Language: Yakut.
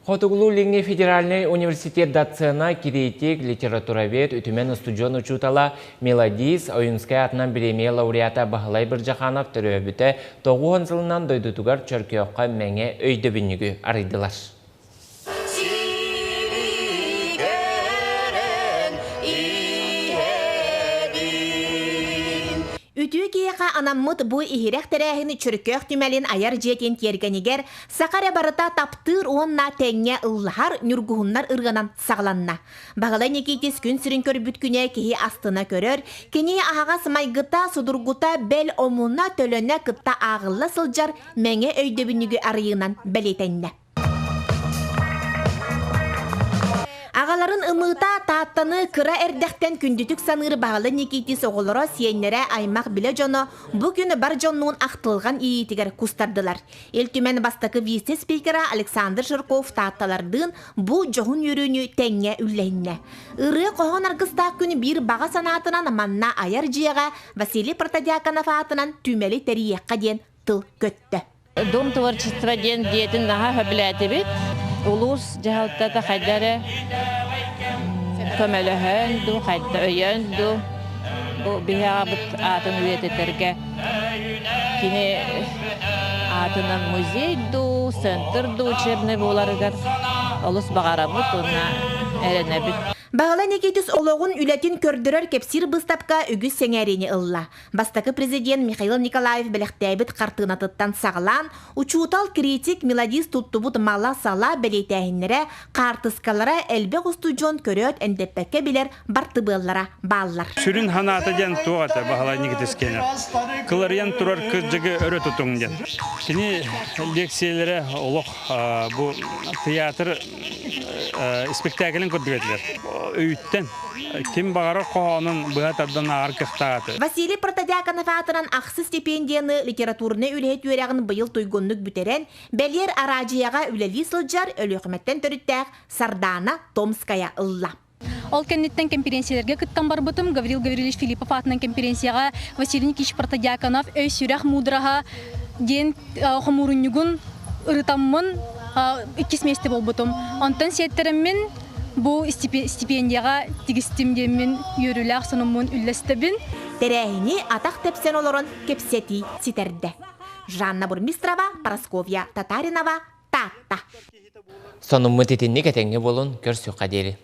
Хотугулуу-Илиҥҥи федеральнай университет доцена, кириитик, литературовед, үтүмэн устудьуон учуутала, мелодист, Ойуунскай аатынан бириэмийэ лауреата Баһылай Бырдьаханов төрөөбүтэ 90 сылынан дойдутугар Чөркөөххө мэҥэ өйдөбүнньүгү арыйдылар. Үтүө киһиэхэ анаммыт бу иһирэх тэрээһин Чөркөөх түмэлин айар дьиэтин тиэргэнигэр саха эрэ барыта таптыыр уонна тэҥҥэ ыллаһар ньургуһуннар ырыанан саҕаланна. Баһылай Никитис күн сирин көрбүт күнэ киһи астына көрөр, кини аһаҕас майгыта, судургута, бэл омуна, төлөнө кытта ааҕылла сылдьар мэҥэ өйдөбүнньүгү арыйыынан бэлиэтэннэ. Аҕаларын ымыыта Тааттаны кыра эрдэхтэн күндүтүк саныыр Баһылай Никитис оҕолоро, сиэннэрэ, аймах билэ дьоно бу күн бар дьоннуун ахтылҕан иэйиитигэр кустардылар. Ил Түмэн бастакы вице-спикера Александр Жирков таатталардыын бу дьоһун үөрүүнү тэҥҥэ үллэһиннэ. Ырыа-хоһоон аргыстаах күн биир баҕа санаатынан манна айар дьиэҕэ Василий Протодьяконов аатынан түмэли тэрийиэххэ диэн тыл көттө. Дом творчества диэн дьиэтин наһаа сөбүлээтибит. Улуус дьаһалтата хайда эрэ көмөлөһөн дуу, хайда өйөөн дуу бу биһи аҕабыт аатын үйэтитэргэ кини аатынан музей дуу, центр дуу учебный буоларыгар олус баҕарабыт уонна эрэнэбит. Баһылай Никитис олоҕун үлэтин көрдөрөр кэпсиир быыстапка үгүс сэҥээриини ылла. Бастакы президент Михаил Николаев бэлэхтээбит хартыынатыттан саҕалаан, учуутал, критик, мелодист туттубут мала-сала бэлиэтээһиннэрэ, хаартыскалара элбэх устудьуон көрөөт эндэппэккэ билэр бартыбыаллара бааллар. Сүрүн санаата диэн туох этэ Баһылай Никитискэни? Кыларыйан турар кырдьыгы өрө тутуҥ диэн. Кини лекциялэрэ олох бу театр испэктээкилин курдук этилэр. Өйүттэн ким баҕарар хоһоонун быһа тардан ааҕар кыахтаах этэ. Василий Протодьяконов аатынан ахсыс стипендияны литературнай үлэһит үөрэҕин быйыл туйгуннук бүтэрэн, бэлиэр араадьыйаҕа үлэлии сылдьар Өлүөхүмэттэн төрүттээх Сардаана Томская ылла. Ол кэнниттэн кэмпириэнсийэлэргэ кыттан барбытым. Гаврил Гаврильевич Филиппов аатынан кэмпириэнсийэҕэ Василий Никитич Протодьяконов «Өй-сүрэх муудараһа» диэн хомуурунньугун ырытаммын иккис миэстэ буолбутум. Онтон сиэттэрэммин бу стипендияҕа тигистим диэммин үөрүүлээх сонуммун үллэстэбин. Тэрээһини атах тэпсэн олорон кэпсэтии ситэрдэ. Жанна Бурмистрова, Парасковья Татаринова, Таатта. Сонуммут итинник этэҥҥэ буолун, көрсүөххэ диэри.